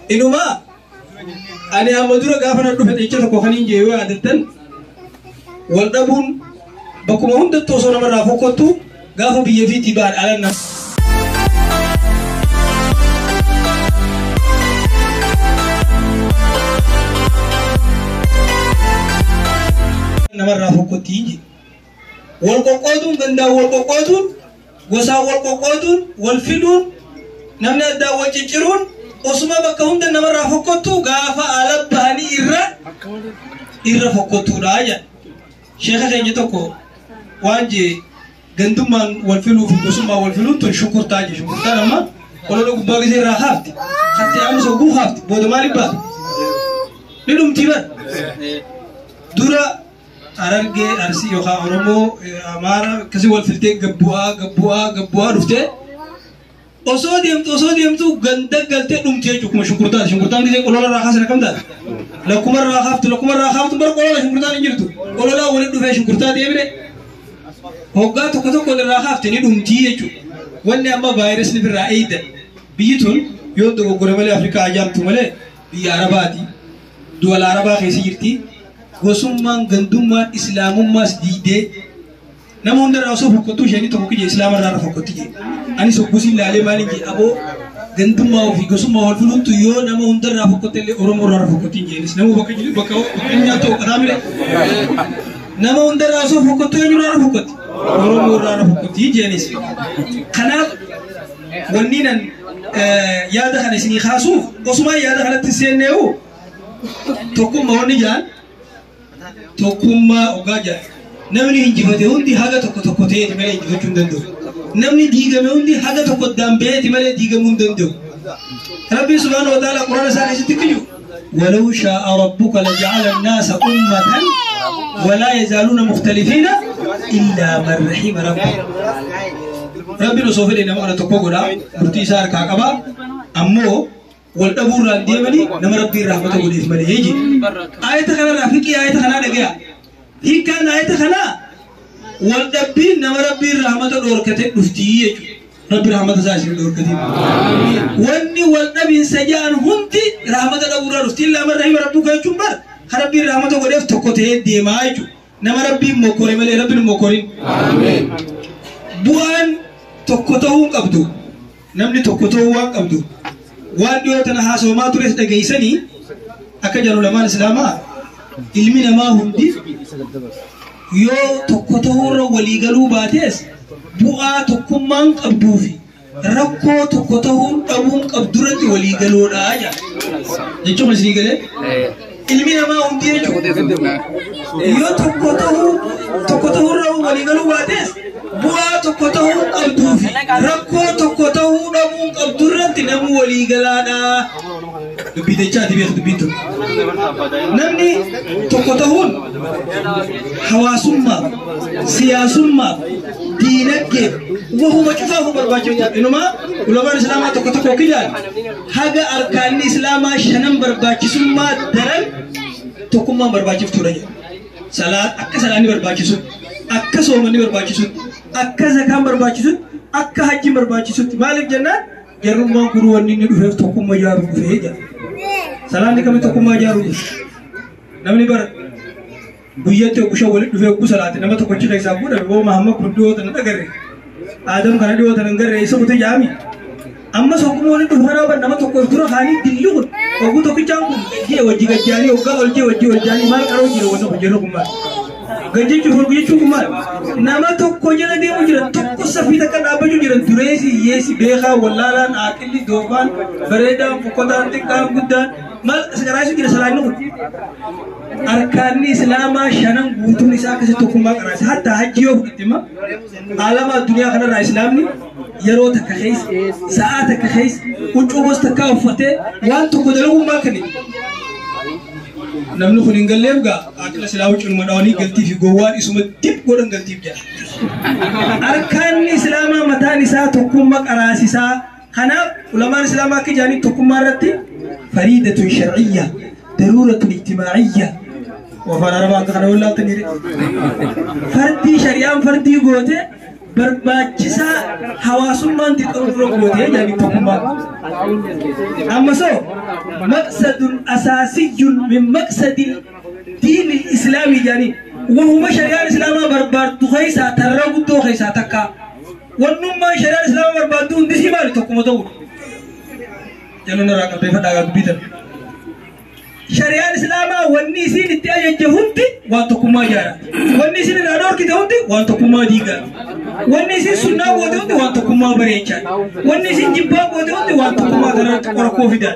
Inumaa ani amma dura gaafa na dhufe jecha tokko kan hin jee yoo yaadattan wal dhabuun bakkuma hundattuu osoo namarraa fokkottu gaafa biyya fiitii ba'an ala nama. Namarraa fokkottii je. Wal qoqqooduun gandaan wal qoqqooduun gosaan wal qoqqooduun wal filuun namni addaan wal cicciruun osuma bakka hunda namarraa fokkottu gaafa ala bahanii irra fokkottuudha jedha. Sheeka keenya tokko waan jee gandummaan wal filuu fi gosummaan wal filuun tun shukurtaa je. Shukurtaan amma olola gubbaa gisee irraa haafti. Hatti aanu sogguu haafti. Booda maaliif baata? Ni dhumtii bara. Dura Harargee, Arsii yookaan Oromoo, Amaara akkasii wal filtee gabbu'aa gabbu'aa gabbu'aa dhuftee osoo deemtu ganda galtee dhumti jechuudha. Akkuma shunkurtaati. Shunkurtaan gisee qolola irraa kaasan akkam taate? Lakkuma irraa kaaftu bara qolola shunkurtaan hin jirtu. Qololaa walitti dhufee shunkurtaa deemne hoggaa tokko tokko irraa kaafte ni dhumtii jechuudha. Wanni amma vaayirasni birraa eeydan biyyi tun yoo dogoggore malee Afrikaa ajaa'ibtu malee biyya Arabaati. Duwala Arabaa keessa jirti. Gosummaan gandummaan islaamummaas diidee nama hundarraa osoo fokkottuu isheenii tokko kiyya islaama irraa fokkotti jee. Anis hoggusiin laalee maaliin jee aboo gandummaa ofii gosummaa wal filuuntu yoo nama hundarraa fokkotte illee Oromoo irraa fokkotti hin jeenis. Nama bakka jiru bakka inni nyaatu hokkataa mire. Nama hundarraa osoo fokkottu eenyurraa fokkotti? Oromoo irraa fokkotti hin jeenis. Kanaaf wanni nan yaada kana isinii kaasuuf osumaan yaada kanatti seenneewu tokkummaa wanni jaan tokkummaa ogaa jaan. Namni hinjifate hundi haga tokko tokko ta'eeti malee hinjifachuu hin danda'u. Namni diigame hundi haga tokko dambeeti malee diigamuu hin danda'u. Rabbi subhaanahu wa ta'ala Quraana isaa keessatti kiyyu ولو شاء ربك لجعل الناس أمة ولا يزالون مختلفين إلا من رحم ربك. ربي نصوف لنا ما أنا تقول مرتي سار كعبة أمو والأبو راندي مني نما ربي رحمته وليه مني يجي. آية خنا رافقي آية خنا لقيا. هي كان آية خنا والدبين نما ربي رحمته دوركته دفتي ربي رحمته ساشر دوركته. واني والنبي سجان هنتي رحمته دورا دفتي لا من رحم ربك يجمع ربي رحمته وليه تكوته ديمايجو نما ربي مكوري ملي ربي مكورين. آمين. بوان تكوته قبضو نمني تكوته وان قبضو وان ديوتنا حاسو ما تريس دغيسني اكجانو لمان اسلاما ilmi namaa hundi yoo tokko ta'uurra walii galuu baates bu'aa tokkummaan qabduu fi rakkoo tokko ta'uun dhabuun qabdurratti walii galoodha jedha. Jechuun isinii galee? Ilmi namaa hundi jechuudha. Yoo tokko ta'uurra walii galuu baates bu'aa tokko ta'uun qabduu fi rakkoo tokko ta'uu dhabuun qabdurratti namni walii galaadha. Dubbii jechaati beeku dubbiin tun. Namni tokko ta'uun hawaasummaaf, siyaasummaaf, diinagdeef wahuma cufaaf barbaachiftu. Inumaa ulamaan islaamaa tokko tokko kilaan haga arkaanni islaamaa shanan barbaachisummaa daran tokkummaan barbaachiftuudha jedha. Salaat akka salaanni barbaachisutti, akka soomanni barbaachisutti, akka zakaan barbaachisutti, akka hajjiin barbaachisutti. Maaliif jennaan jarrummaan kun wanni inni dhufeef tokkummaa ijaaruu dhufee jedha. Salaanni kami tokkummaa ijaaruu dhufe? Namni bara guyyatti oggusha walitti dhufee oggu salaate nama tokkochi keessaa fuudhame boo Mahammad kun dhiyoo tana dhagarre. Aadam kana dhiyoo tana hin garre isa kutee jaami. Ammas ogguma walitti dhufu kanaa bar nama tokko dura kaanii dilli kun ogguu tokkichaan kun gajjee wajji gajjaanii oggaa ol jee wajji ol jaanii maal qaroo jira wanna kun jedhu kun maal? Gajjechuuf ol jechuun kun maal? Nama tokko jala deemu jira tokko safii takka dhaabbachuu jira dureessi hiyyeessi beekaa wallaalaan aaqilli doofaan bareedaan fokkotaan xiqqaan guddaan maal qaraasu jira salaanni kun. Arkaanni islaamaa shanan guutuun isaa akkasitti tokkummaa qaraase hatta hajji yoo fudhatte immoo alama addunyaa kanarraa islaamni yeroo takka keessa sa'aa takka keessa huccuu gosa takkaa uffatee waan tokko dalaguun maal kenne. Namni kun hin galleef gaa aqila silaa huccuunuma dhawanii galtii fi gowwaan isuma dib godhan galtiif jedha. Arkaanni islaamaa mataan isaa tokkummaa qaraasisaa. Kanaaf ulamaan islaamaa akka jedhanitti tokkummaa irratti fariidatun sharciyya daruuratun ijtimaaciyya. Wafaan arabaa akka kana wallaaltanii fardii shari'aan fardii goote Barbaachisaa hawaasummaan xixiqqoo dura gootee jedhanii tokkummaa. Amma soo maqsadun asaasiyyun min maqsadi diini islaamii jedhanii wahuma shari'aan islaamaa barbaaddu keessaa tarra guddoo keessaa takka. Wannummaan shari'aan islaamaa barbaaddu hundisii maali tokkuma ta'uudha. Jalloon irraa qalbeeffadhaa gaa dubbitan. Shari'aan islaamaa wanni isiin itti ajajje hundi waan tokkummaa ijaara. Wanni isiin irraa dhorkite hundi waan tokkummaa diigaa. Wanni isiin sunnaa goote hundi waan tokkummaa bareechaa. Wanni isiin jibbaa goote hundi waan tokkummaa kanarratti qorakkoo fidaa.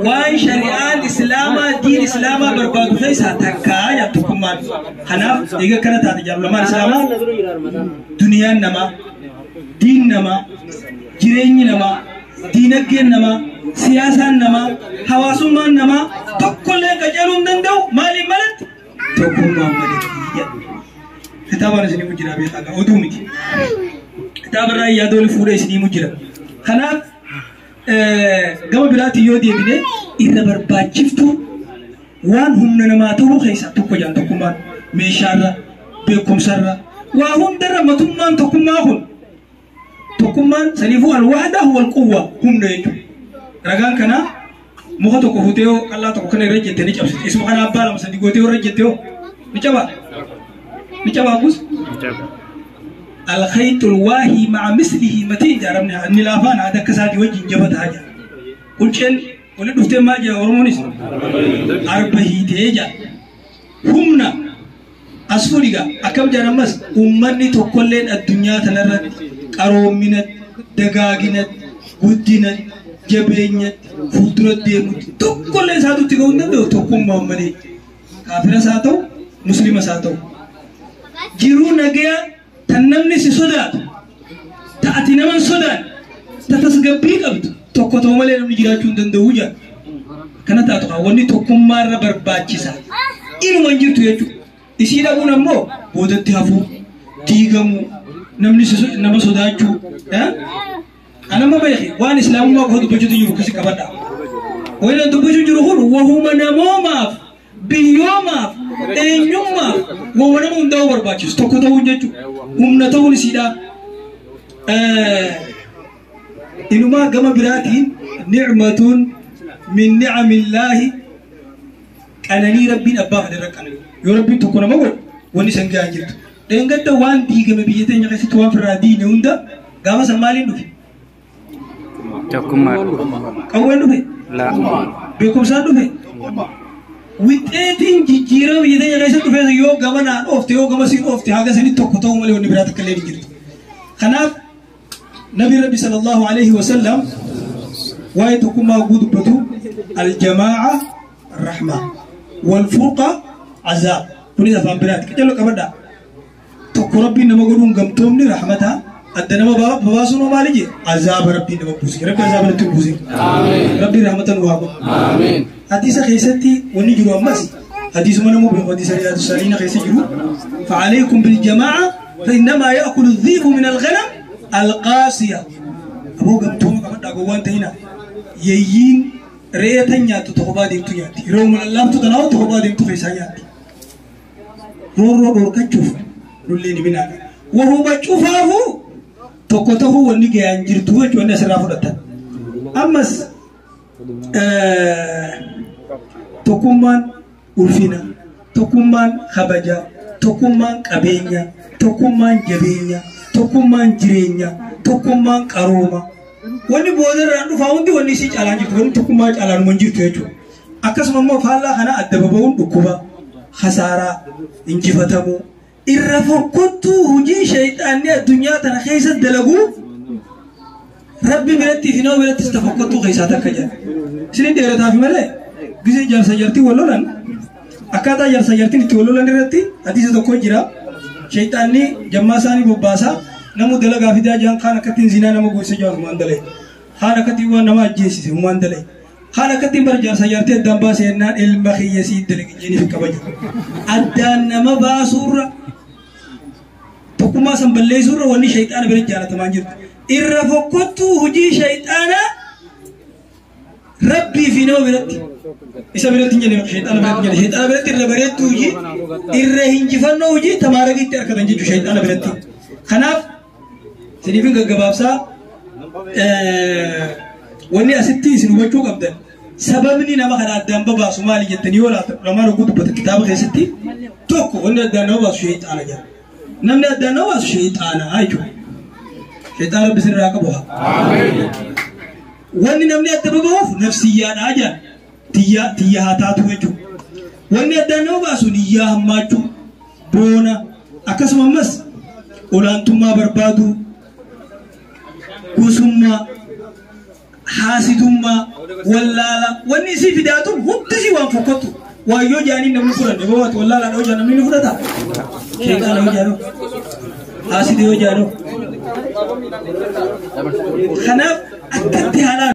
Waan shari'aan islaamaa diin islaamaa barbaadu keessaa takkaa jaa tokkummaan. Kanaaf eega kana taate jaalamaan islaamaa duniyaan namaa, diin namaa, jireenyi namaa, diinagdeen namaa, siyaasaan namaa, hawaasummaan namaa tokkollee qajeeluu hin danda'u maaliin malatti? Tokkummaan malatti jedha. Kitaabaan isinii jira beekaa oduu miti. Kitaaba irraa yaadoli fuudhee isinii jira. Kanaaf gama biraatti yoo deebine irra barbaachiftuu waan humna namaa ta'uu keessaa tokko jaan tokkummaan meeshaarra beekumsarra waa hundarra matummaan tokkummaa kun tokkummaan saniifuu alwahda huwa alquwwa humna jechuudha. Ragaan kanaa muka tokko fuutee yoo qal'aa tokko kana irra jettee ni cabsite. Isuma kana abbaa lama sadii gootee yoo irra jettee hoo ni cabaa? Ni cabaa kus? Alkhayxul waahii ma'a mislihi matiin jaaramni inni laafaan haada akka isaatii wajjin jabataa jira. Qunceen wali dhuftee maal jira Oromoonis? Arba hiitee jira. Humna as fuudhigaa akkam jedhan ammas uummanni tokkolleen addunyaa tanarratti qaroominatti, dagaaginatti, guddinatti, jabeenyatti, fuuldura deemutti tokkollee isaatu itti ga'uu hin danda'u tokkummaan malee. Kaafiras haa ta'u, musliimas haa ta'u. Jiruu nagayaa tan namni si sodaatu, ta ati nama hin sodaanne, ta tasgabbii qabdu tokko ta'u malee namni jiraachuu hin danda'u jedha. Kana taatu haa wanni tokkummaa irra barbaachisa. Inuma hin jirtu jechuudha. Isii dhabuun ammoo boodatti hafuu, diigamuu, namni nama sodaachuu. Anamma beeki waan islaamummaa qofa dubbachuutu jiru akkasi qabadha. Waan dubbachuu jiru kun wahuma namoomaaf, biyyoomaaf, eenyummaaf wahuma nama hundaa'uu barbaachisu tokko ta'uun jechuudha. Humna ta'uun isiidha. Inumaa gama biraatiin ni'matun min ni'amillaahi qananii rabbiin abbaa fedhe irra qananii. Yoo rabbiin tokko nama godhe wanni san gahaa jirtu. Dheengadda waan diigame biyya teenya keessatti waan firraa diine hunda gaafa san maaliin dhufe? Tokkummaa. Qawween dhufe? Laa. Beekumsaan dhufe? Wixeetiin jijjiirama biyya teenya keessatti dhufe yoo gama naan oofte yoo gama siin oofte haga sanitti tokko ta'uu malee wanni biraa takka illee hin jirtu. Kanaaf Nabi Rabbi sallallahu alaihi wasallam waa'ee tokkummaa oguu dubbatu aljamaa'a rahma wal furqa azaab. Kunis afaan biraati. Qacarroo qabadhaa. Tokko rabbiin nama godhuun gamtoomni rahmata adda nama babaasuun hoo maali jee? Azaaba rabbiin nama buuse. Rabbi azaaba nutti hin buusin. Rabbiin rahmata nu haa godhu. Hadiisa keessatti wanni jiru ammas hadiisuma nama beeku hadiisa riyaadu saaliina keessa jiru. فعليكم بالجماعة فإنما يأكل الذئب من الغنم القاسية. Aboo gamtooma qabadhaa gowwaan ta'ina. Yeeyyiin re'ee tan nyaattu tokko baa deemtu nyaatti. Yeroo lallaaftu tanaa tokko baa deemtu keessaa nyaatti. Roorroo dhorkachuuf lullee ni minaadha. Wahuma cufaafuu tokko ta'uu wanni gahaan jirtu jechuun wanni asirraa fudhatan. Ammas tokkummaan ulfina, tokkummaan kabaja, tokkummaan qabeenya, tokkummaan jabeenya, tokkummaan jireenya, tokkummaan qarooma. Wanni boodarraan dhufaa hundi wanni isii caalaan jirtu, wanni tokkummaa caalaan hin jirtu jechuudha. Akkasuma immoo faallaa kana adda baba'uun dhukkuba, khasaaraa, injifatamuu, irra fokkottuu hojii shayxaanni addunyaa tana keessa dalaguu Rabbi biratti fi nama birattis ta fokkottuu keessaa takka jedha. Isin dheerataaf malee gisee jaarsa jaartii wal lolan akkaataa jaarsa jaartiin itti wal lolan irratti hadiisa tokko jira. Shayxaanni jammaa isaanii bobbaasaa namu dalagaa fidaa jiran kaan akkattiin zinaa nama goosise jiran humaan dalee. Kaan akkattiin waan nama ajjeesise humaan dalee. Kaan akkattiin bara jaarsa jaartii addaan baasee jennaan ilma kiyya sii dalage jeeniif hin kabaju. Addaan nama baasuurra tokkummaa san balleessuurra wanni shayxaana bira jaalatamaa jirtu. Irra fokkottuu hojii shayxaanaa Rabbii fi nama biratti. Isa biratti hin jenne shayxaana biratti hin jenne. Shayxaana biratti irra bareedduu hojii irra hinjifannoo hojii tamaaragiitti argatan jechuudha shayxaana biratti. Kanaaf isiniifin gaggabaabsaa wanni asitti isin hubachuu qabdan sababni nama kana addaan babaasu maali jettanii yoo laata lamaan oguu dubbata kitaaba keessatti tokko wanni addaan nama baasu sheexaana jedha. Namni addaan nama baasu sheexaana jechuudha. Sheexaana rabbi sirraa qabu haa. Wanni namni adda baba'uuf nafsiyyaadhaa jedha. Tiyya tiyya haa taatu jechuudha. Wanni addaan nama baasu niyyaa hammaachuu, boona, akkasuma ammas olaantummaa barbaaduu, gosummaa, haasidummaa, wallaala. Wanni isii fidaatu hundi isii waan fokkottu. Waayyoo jaaniin namni fudhanne bawaati wallaalaan yoo jaan namni ni fudhata. Sheexaana yoo jaanoo. Haasida yoo jaanoo. Kanaaf akkatti haalaan.